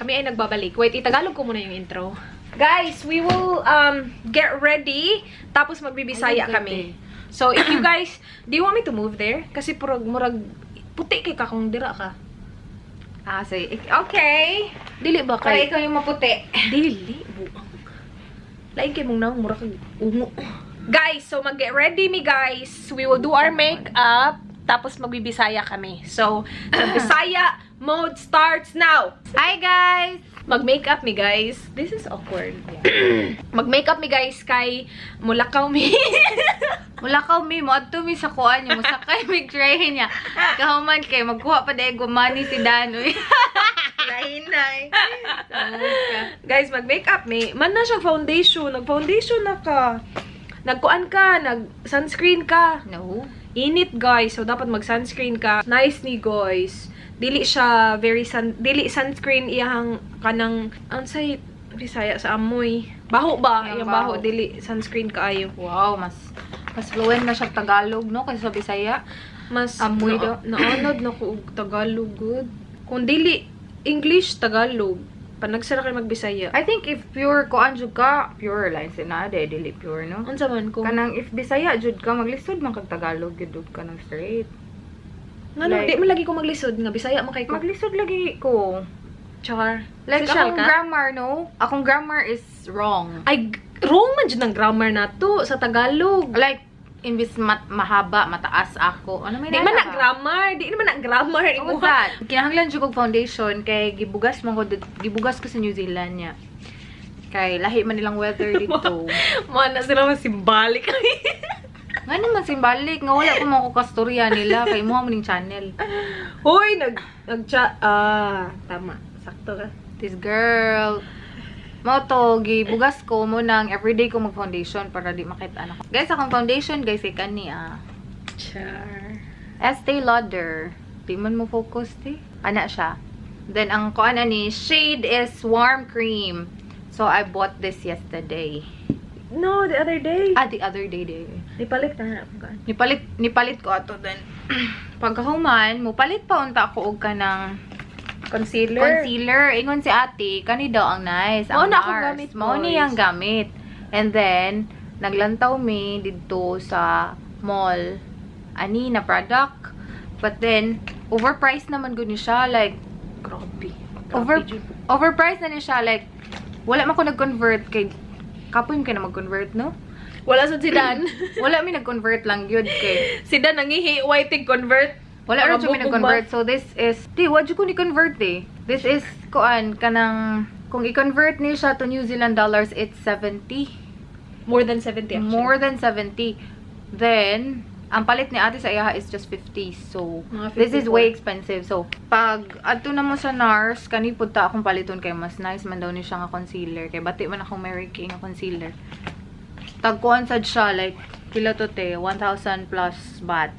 Kami ay nagbabalik. Wait, itagalog ko muna yung intro. Guys, we will get ready. Tapos magbibisaya Ay, kami. So, if you guys, do you want me to move there? Kasi purag, murag, puti kay ka kung dira ka. Ah, sige. Okay. Dili ba Para kay? Ikaw yung maputi. Dili, buang. Lain kay mong naong, mura kag ungo. Guys, so mag-get ready mi, guys. We will do our makeup. Tapos magbibisaya kami. So, the Bisaya mode starts now. Hi, guys! Mag-makeup mi, guys. This is awkward. Mag-makeup mi, guys, kay mulakaw mi. Mulakaw mi, mo adto mi sa kuan niya, mosakay mi train niya. Kahuman kay magkuha pa dahil gumani si Danoy. Lahinay. Guys, mag-makeup mi. Man na siya foundation. Nag-foundation na ka. Nagkuan ka, nag-sunscreen ka. No. Init, guys, so dapat mag-sunscreen ka. Nice ni, guys. Dili siya very sun dili sunscreen iyang kanang unsay Bisaya sa amoy? Baho ba? Iyang Iyang baho, baho. Dili sunscreen kaayo. Wow, mas fluent na siya Tagalog, no, kaysa sa Bisaya. Mas Amoy na, daw. Naanod na ko og Tagalog gud. Kung dili English, Tagalog. Panagsara kay magbisaya. I think if pure kuan jud ka, pure line si na de dili pure, no. Unsa man ko? Kanang if Bisaya jud ka, maglisod man kag Tagalog jud og kanang straight. Ngano like di man lagi ko maglisod nga Bisaya man kay ko? Maglisod lagi ko. Char. Like Social akong ka? Grammar, no? Akong grammar is wrong. Ay, wrong man jud ang grammar nato sa Tagalog. Like imbis mahaba, mataas ako. Ano may Di man na grammar, di naman na grammar. What's that? Kinahanglan jud kog foundation kay gibugas man ko gibugas ko sa New Zealand niya. Kay lahi man nilang weather dito. Mana sila masimbalik. Nga naman simbalik nga wala ko mga kastorya nila kay mo ning channel. Hoy, nag nag ah, tama. Sakto ka. This girl. Mao to, gibugas ko mo nang everyday ko mag-foundation para di makita na ko. Guys, akong foundation, guys, kay kani ah. Char. Estee Lauder. Di man mo focus ti. Ana siya. Then ang kuan ani shade is Warm Cream. So I bought this yesterday. No, the other day. Ah, the other day day. Nipalit na na ako. Nipalit ko ato then. Pagkahuman, mupalit pa unta ako og kanang Concealer. Concealer. Ingon si ate, kani daw ang nice. Mao Ang na akong NARS. gamit, Mao boys. niyang gamit. And then, naglantaw mi didto sa mall ani na product. But then, overpriced naman gud ni siya. Like, Grabe. Overpriced na ni siya. Like, wala man ko nag-convert kay kapoy mo kay na mag-convert, no? Wala sa si Dan. Wala mi nag-convert lang yun kay Si Dan nangihi white convert. Wala ra jud mi Mga bukog nag-convert. So this is di wa jud ko ni convert eh. This is kuan kanang kung i-convert ni siya to New Zealand dollars, it's 70. More than 70 actually. More than 70. Then ang palit ni ate sa iyaha is just 50. So Mga this is 54. way expensive. So pag adto na mo sa NARS, kani pud ta akong paliton kay mas nice man daw ni siya nga concealer kay bati man akong Mary Kay nga concealer. Tagkuan sad siya, like pila to te, 1,000 plus baht.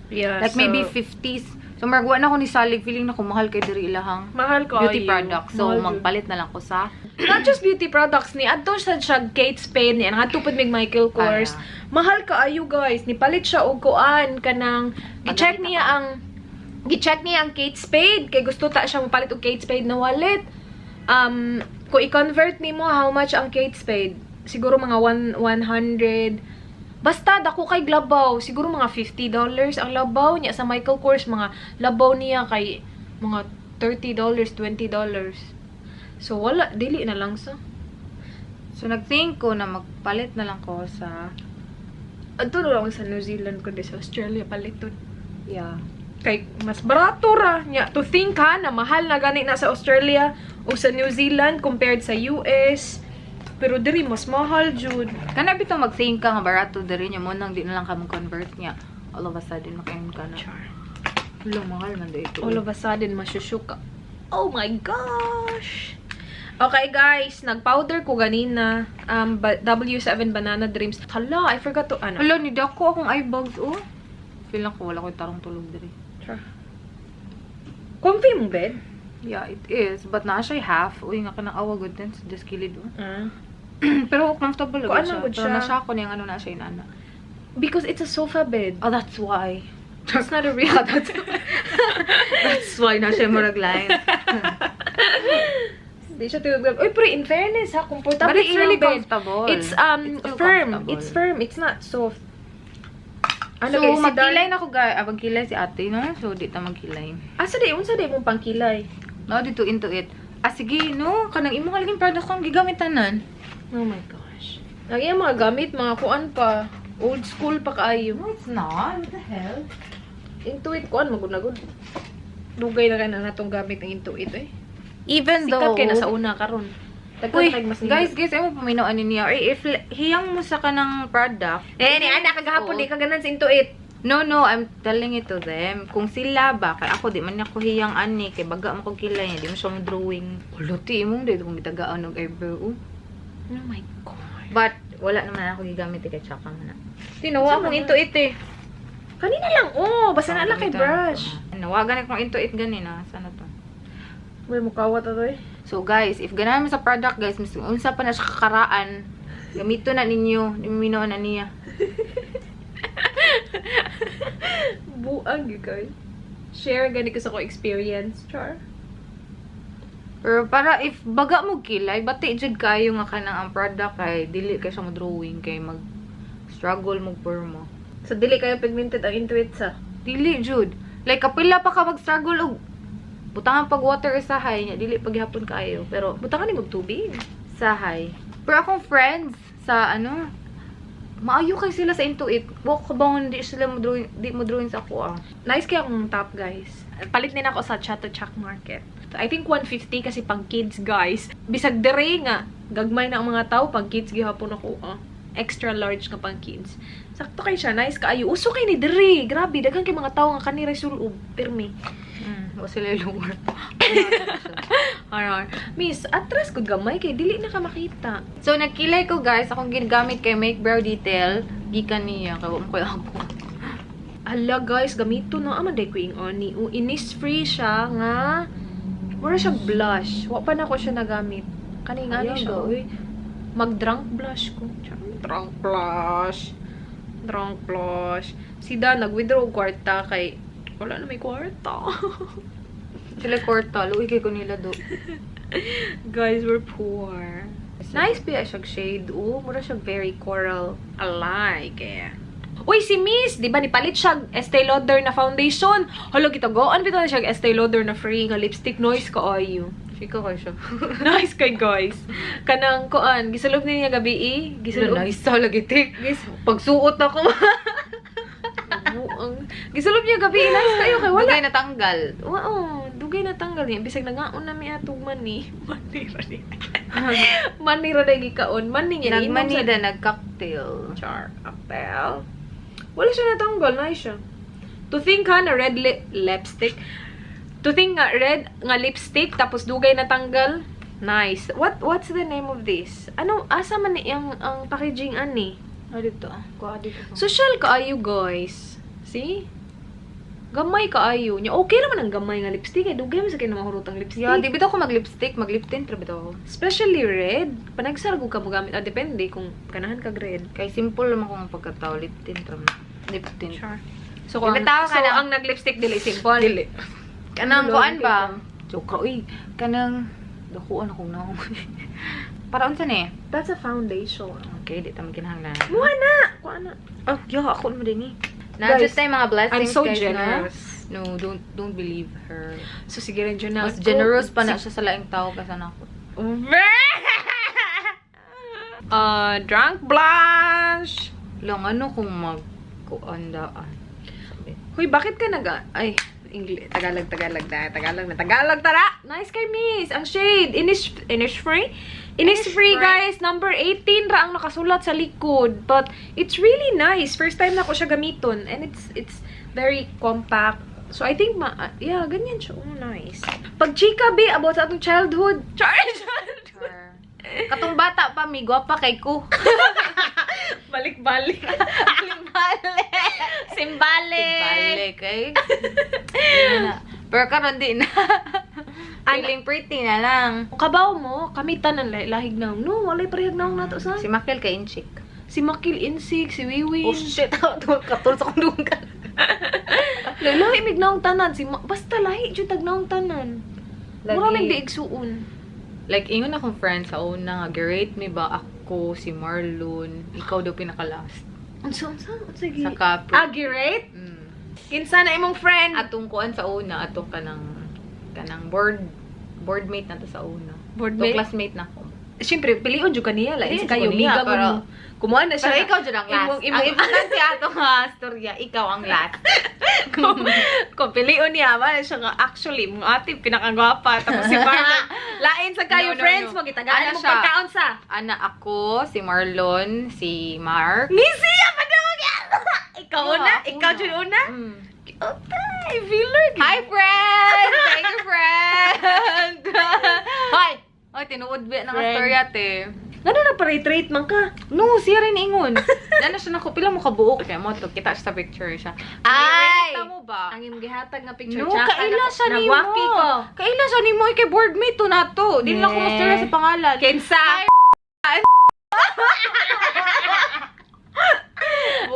Yeah, Like so, maybe 50s. So marag na ko ni salig, feeling na ko mahal kay diri ilahang mahal ko beauty ayo. product. So Mahal jud. magpalit na lang ko sa Not just beauty products ni adto sa siya Kate Spade ni adto pud mig Michael Kors. Ah, Mahal kaayo, guys. Nipalit siya og kuan kanang gi-check Pagamit niya ang gi-check niya ang Kate Spade kay gusto ta siya mopalit og Kate Spade na wallet. Kung i-convert nimo how much ang Kate Spade? Siguro mga 1 100. Basta dako kay labaw, siguro mga $50 ang labaw niya. Sa Michael Kors, mga labaw niya kay mga $30, $20. So wala, dili na lang sa. So nag-think ko na magpalit na lang ko sa Adto na lang sa New Zealand kundi sa Australia paliton. Kay mas barato ra nya. To think ha na mahal na gani na sa Australia o sa New Zealand compared sa US. Pero diri mas mahal jud. Kana bitaw mag-think ka nga barato diri niya mo nang di na lang ka mag-convert niya. All of a sudden makaingon ka na. Char. Wala, mahal man dito. All of a sudden masyushuka. Oh my gosh. Okay guys, nag-powder ko ganina. W7 Banana Dreams. Hala, I forgot to ano. Wala ni dako akong eye bags oh. Feel lang ko wala ko'y tarong tulog diri. Char. Comfy mong bed? Yeah, it is. But naa siya half. Uy, nga kanang awa good din sa just kilid oh. Ah. Pero comfortable Kuan gud siya. man gud Pero siya. na ko niyang ano na siya inana. Because it's a sofa bed. Oh, that's why. It's not a real That's why na siya murag line. Di siya tinuod. Uy, pero in fairness ha, comfortable But it's really ilang bed. Comfortable. It's It's still firm. comfortable. It's firm. It's not soft. Ano So, guys, si magkilay Dan- na ko guys. Ah, magkilay si ate, no? So, di ta magkilay. Asa di, unsa di mong pangkilay? No, dito into it. Ah, sige, no? Kanang imong halaging product kong gigamit tanan. Oh my gosh. Ang iyang mga gamit, mga kuan pa. Old school pa kaayo. No, it's not. What the hell? Intuit kuan, magud-nagud. Dugay na kay na natong gamit ang Intuit eh. Even Sikat though kay na sa una karon. Daghan Uy, kay mas guys, guys, ay mo paminaw ani niya. Ay, if hiyang mo sa kanang product. Eh, ni ana kagahapon di ka ganan sa Intuit. No, I'm telling it to them. Kung sila ba, kay ako, di man ako hiyang ani, kay baga mo kog kilay niya, di mo siya mo drawing. Ulo, ti, imong dito kung gitagaan og eyebrow. Oh. Oh my God. But, wala naman ako gigamit eh, kay tsaka man na. Tinawa Saan akong man? Intuit eh. Kanina lang, oh, basta na lang kay brush. Nawagan akong Intuit ganina. Sana to? May mukawat ato eh. So guys, if ganahan mo sa product guys, mas unsa pa na siya kakaraan, gamito na ninyo, minaw na niya. Buang gyud kay. Share gani ko sa ko experience, char. Pero para if baga mo kilay, bati jud kayo nga kanang ang product kay dili kay siya mo drawing kay mag struggle mo porma. So dili kayo pigmented ang Intuit sa. Dili jud. Like kapila pa ka mag-struggle og butangan pag water sahay nya dili paghapon kaayo pero Butangan ni magtubig. Sahay. Pero akong friends sa ano maayo kay sila sa Intuit. Wa ko bangon di sila mo drawing, di mo drawing sa ako ah. Nice kaya akong top, guys. Palit din ako sa Chatuchak Market. I think 150 kasi pang kids, guys. Bisag dere nga, gagmay na ang mga tao, pang kids gihapon ako. Ah. Extra large nga pang kids. Sakto kay siya, nice kaayo. Uso kay ni dere. Grabe, daghan kay mga tao nga kanira sulob, pirmi. Wa sila lugar. Arar. Miss, atras gud gamay kay dili na ka makita. So nagkilay ko guys, akong ginagamit kay Make Brow Detail gikan niya kay wa mo koy ako. Hala guys, gamito no aman day ko ing ani. O Innisfree siya nga mura siya blush. Wa pa na ko siya nagamit. Kani nga ni Ayaw siya, daw. uy. Mag drunk blush ko. Char, drunk blush. Drunk blush. Si Dan nag-withdraw og kwarta kay wala na may kwarta. Sila kwarta, luoy kay ko nila do. Guys, we're poor. Nice ba siya shade? Oh, mura siya very coral. I like eh. Uy, si Miss, di ba nipalit siya Estee Lauder na foundation? Hala, gitagoan bitaw na siya Estee Lauder na free nga lipstick. Nice kaayo. Chika ko siya. Nice kay guys. Kanang kuan, gisulob niya gabi eh. Gisulob. Nice sa lagi tik. Gis Pagsuot ako. buang. Gisulob niya gabi, eh. Nice kayo kay wala. Dugay natanggal. Oo, dugay natanggal niya. Bisag nangaon na mi atong mani. Mani ra ni. Mani ra day gikaon. Mani niya. Niinom Nagmani sa da nag-cocktail. Char. Apel. Wala siya natanggal. Nice siya. To think ha, na red lipstick. To think nga red nga lipstick tapos dugay natanggal. Nice. What's the name of this? Ano asa man ni ang packaging ani? Ah, dito ah. Kuha dito. Social kaayo, guys. See? Gamay kaayo. Nya okay naman ang gamay nga lipstick eh. Dugay man sa kay mahurot ang lipstick. Yeah, di bitaw ko mag-lipstick, mag-lip tint ra bitaw ako. Especially red. Panagsara ko ka mo gamit. Ah, depende kung kanahan kag red. Kay simple naman ko ang pagkatao, lip tint ra man. Lip tint. Sure. So, Di kung ba ang, tao ka so, na- ang nag-lipstick dili simple. Dili. Kanang Wala, kuan okay ba? ka. Joke ra uy. Kanang dakuan akong naong. Para unsa ni? That's a foundation. Okay, di ta makinahanglan. Muha na! Kuha na. Oh, yo, ako naman din eh. Na Guys, just tayo mga blessings I'm so guys, no? generous. No, don't believe her. So, sige rin dyan na. Mas generous pa na siya sa laing tao kaysa nako. Drunk blush! Lang ano kung mag kuan daan. Sabi. Huy, bakit ka nag... Ay, English, Tagalog, Tagalog na, Tagalog na, Tagalog, tara! Nice kay Miss! Ang shade, Innisfree? Innisfree, Innisfree. Guys! Number 18 ra ang nakasulat sa likod. But it's really nice. First time na ko siya gamiton. And it's very compact. So, I think, yeah, ganyan siya. Oh, nice. Pag chika, be, about sa atong childhood. Char! Childhood. Katong bata pa mi gwapa kay ko. Balik-balik. Simbalik. Simbalik! Simbalik eh. Di na. Pero karon di na. Feeling pretty na lang. Kabaw mo, kami tanan lahig na. No, walay parehag naong nato sa. Si Makel kay Inchik. Si Makil Insik, si Wiwin. Oh shit, katul sa kong dunggan. Lahi mig naong tanan si basta lahi jud tag naong tanan. Mura mig di igsuon. Like, ingon akong friend sa una nga, gi-rate mi ba ako, si Marlon, ikaw daw pinaka-last. Unsa unsa unsa gi? Sa Capri. Ah, gi-rate? Kinsa na imong friend? Atong kuan sa una, atong kanang boardmate na to sa una. Boardmate? To classmate na ko. Siyempre, pilion jud kaniya lain Pilion sa kayo jud ko niya, miga pero- mo. Kumuha na siya. Pero ikaw jud ang last. Imong Ang importante ato nga storya, ikaw ang last. Kung pilion niya, ba siya nga actually mong ate pinakagwapa tapos si Marlon. Lain sa kayo No, no, friends no. mo gitagaan Ano mo siya? pagkaon sa. Ana ako, si Marlon, si Mark. Ni siya pa daw. Ikaw Yeah, una, ako ikaw una. jud una. Okay, feeler. Hi, friend! Thank you, friend! Hi! Oy, tinuod ba na nga Friend. storya, te. Ngano na pa-rate man ka? No, siya rin ingon. Nana siya nako pila mo kabuok kay mo to kita siya sa picture siya. Ay! Kita mo ba? Ang imong gihatag nga picture No, tsaka kaila siya nimo. nagwaki ko. Kaila siya nimo kay boardmate to na to. Di na ako Eh. mastorya sa pangalan. Kinsa?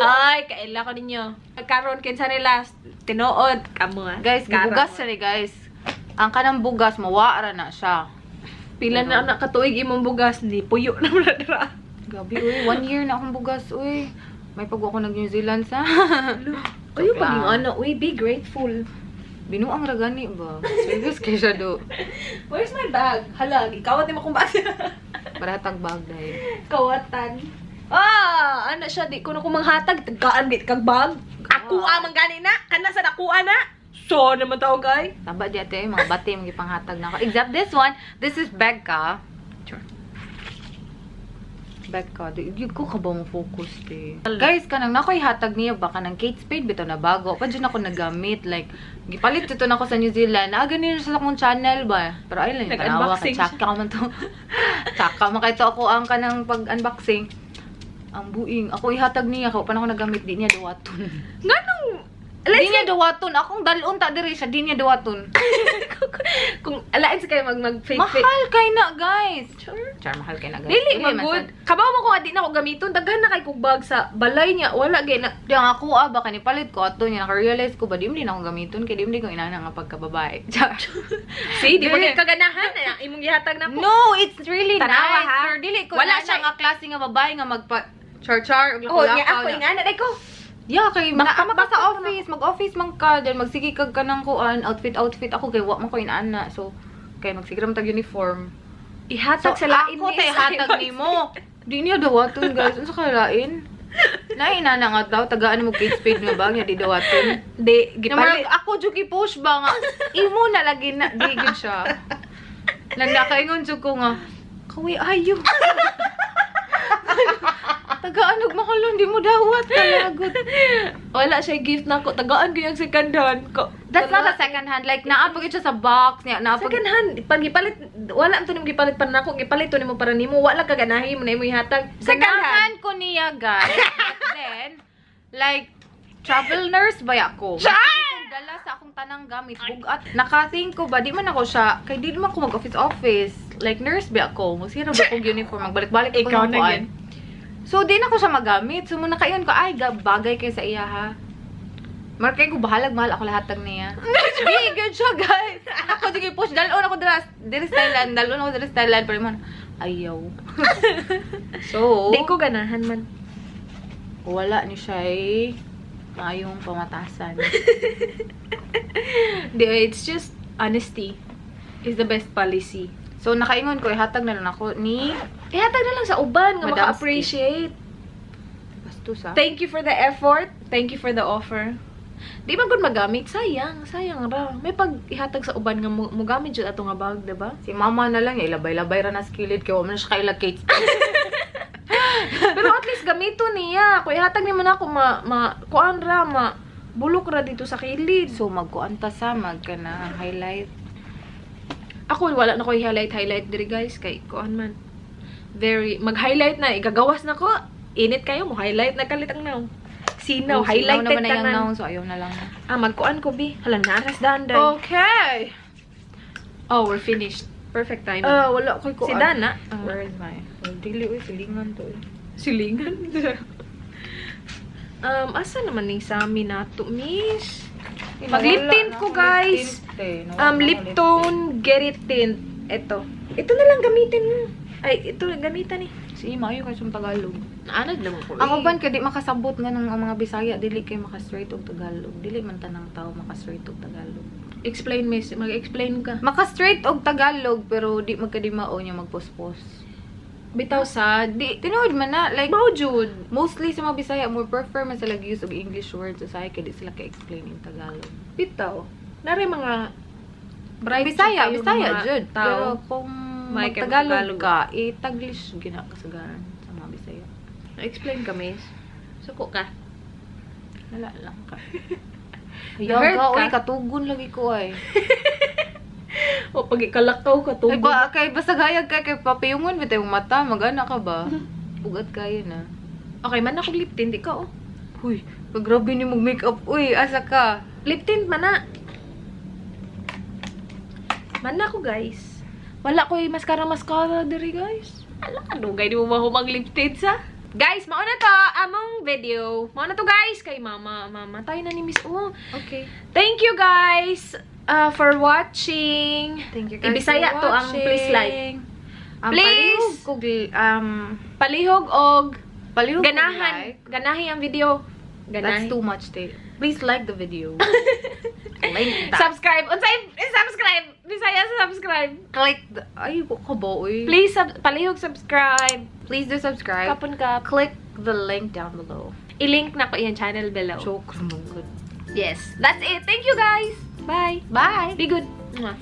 Ay, kaila ko ninyo. Karon kinsa ni last tinuod kamo ah. Guys, Karon. gibugas siya ni guys. Ang kanang bugas mawara na siya. Pila na na katuig imong bugas ni puyo na mo na dira. Gabi uy, one year na akong bugas uy. May pag ako nag New Zealand sa. Uy, Joke paging lang. ano, uy, be grateful. Binuang ra gani ba? Serious kay siya do. Where's my bag? Hala, gikawat nimo akong bag. Baratag bag dahil. Kawatan. Ah, ano siya, di ko na kumanghatag. Tagaan, di kag bag. Ako ah, man gani na. Kana sa nakuha na. So naman tao, guy. Taba di ate, mga bati mga gipanghatag na ako. Except this one, this is Becca. Sure. Becca, di di ko ka ba mo focus te. Guys, kanang nakoy hatag niya ba kanang Kate Spade bitaw na bago. Pa dyan ako nagamit like gipalit dito na ako sa New Zealand. Ah, ganun siya sa akong channel ba. Pero ay lang tanawa ka Nag-unboxing siya. tsaka man to. Tsaka man kay to ako ang kanang pag-unboxing. Ang buing. Ako ihatag niya ko pa na ako nagamit di niya dawaton. Nganong, Di let's niya dawaton. Akong dalon ta diri siya, di niya dawaton. kung alain sa kayo mag fake fake. Mahal kay na, guys. Sure. Char, mahal kay na, guys. Dili man man good. sad. Kabaw mo ko adi na ko gamiton daghan na kay kog bag sa balay niya wala gay na. Di ang ako ah, baka nipalit ko ato niya naka-realize ko ba di mo din ako gamiton kay di mo din ko inana nga pagkababae. Char. See, di mo Dili. gid kaganahan na imong gihatag na ko. No, it's really Tanawa, nice. ha? Pero dili ko Wala wala siya- siya nga klase nga babae nga magpa char-char ug Oh, niya lakaw-lakaw ako na. ingana day ko. Yeah, kay Baka- naa ka sa office, mag-office man ka, then magsige kag kanang kuan, outfit outfit ako kay wa man ko inaana. So kay magsige ra man tag uniform. Ihatag sa lain ako ni tay hatag nimo. Di niya dawaton, guys. Unsa kay lain? Naina na nga daw tagaan mo Kate Spade nga bag niya di dawaton. Di Gipalit. gipalit. Ako jud gi-push ba nga imo na lagi na di gyud siya. Nang nakaingon jud ko nga kawi ayo. Tagaan og makulong di mo dawat kalagot. Wala siya gift na ko. Tagaan ko yung second hand ko. That's not a second hand, like naa pa gyud siya sa box niya, naa pa Second hand, pag gipalit, wala to nimo gipalit para nako, gipalit to nimo para nimo, wala ka ganahi mo na imo ihatag. Second hand. Ganahan ko niya, guys. But then, like, travel nurse ba ako? Siya! Sige kong dala sa akong tanang gamit. Bugat. Nakathink ko ba, di man ako siya, kay di man ako mag-office-office. Like, nurse ba ako? Magsira ba akong uniform? Magbalik-balik ako Ikaw ng na kuan. yun. So, di na ko siya magamit. So, muna kayon ko, ay, bagay kay sa iya, ha? Markay ko, bahalag, mahal ako lahat tag niya. Di, good siya, guys. Ako, sige, push. Dalon ako dira, diri sa Thailand. Dalon ako dira sa Thailand. Pero man, ayaw. So, Di ko ganahan man. wala ni siya eh, maayong pamatasan. Di, it's just honesty is the best policy. So, nakaingon ko, ihatag na lang ako ni Ihatag na lang sa uban nga Madam maka-appreciate. Bastos, ah. Thank you for the effort. Thank you for the offer. Di ba gud magamit? Sayang, sayang ra. May pag ihatag sa uban nga mo gamit jud ato nga bag, di ba? Si mama na lang, ilabay-labay ra na sa kilid kay wa man siya kailag Kate Spade. Pero at least gamito niya. Kung ihatag nimo na ako ma kuan ra ma bulok ra dito sa kilid. So, magkuan ta sa mag ka na highlight. Ako wala na ko highlight highlight diri, guys, kay kuan man. Very mag-highlight na igagawas na ko. Init kayo mo highlight na kalit ang naw. Sinaw, Oh, highlighted sinaw naman na yung tanan. naon, so ayaw na lang. Ah, magkuan ko bi. Hala na aras daan day. Okay! Oh, we're finished. Perfect timing. Ah, wala ko'y kuan. Si Dana. Where is my... Oh, dili, uy, silingan to eh. Silingan. Asa naman ni sa amin nato, miss? Ay, Mag-lip nawala tint na ko, akong guys. lip tint, te. Nawala Um, akong Lipton Get It Tint. Ito. Ito na lang gamitin mo. Ay, ito gamitan eh. Si maayo kay sa Tagalog. Naanad naman ko. Ang uban kay di makasabot nga ng ang mga Bisaya dili kay maka-straight og Tagalog. Dili man tanang tao maka-straight og Tagalog. Explain, miss. Mag-explain ka. Maka-straight og Tagalog pero di magkadimao niya magpuspos. Bitaw sa Di tinuod man na, like mao jud. Mostly sa mga Bisaya, more prefer man sila use og English words usahay kay di sila ka-explain in Tagalog. Bitaw. Nari mga bright Bisaya, jud kayo Bisaya mga jud. tao. Pero kung May kay mag-Tagalog Tagalog. ka, eh, Taglish gina kasagaran sa mga Bisaya. Explain ka, miss. Suko ka. Wala lang ka. Na-hurt Yaga, ka? oy, katugon lagi ko ay. O pag ikalakaw ka Ay ba, kay basta gayag ka kay papiyungon bitay mong mata, magana ka ba? Bugat kayo na. Okay man ako lip tint ikaw, oh. Huy, pag grabe ni mag makeup, uy, asa ka? Lip tint man na. Man na ako, guys. Wala ko mascara mascara diri, guys. Ala ka dugay di mo mahumag lip tint sa. Guys, mao na to among video. Mao na to, guys, kay mama. Mama tayo na ni Miss O. Okay. Thank you guys for watching. Thank you guys Ibisaya for to ang please like. watching. Please! Palihog kog, Palihog og palihog kog ganahan. like. Ganahi ang video. That's Ganahi. too much, te. Please like the video. Like that. Subscribe. Unsay subscribe? Bisaya sa subscribe. Click the, ay, ko ba, uy? Please palihog subscribe. Please do subscribe. Kapon kap. Click the link down below. I-link na ko iyang channel below. Joke. Good. Yes. That's it. Thank you guys. Bye. Bye! Be good. Mwah.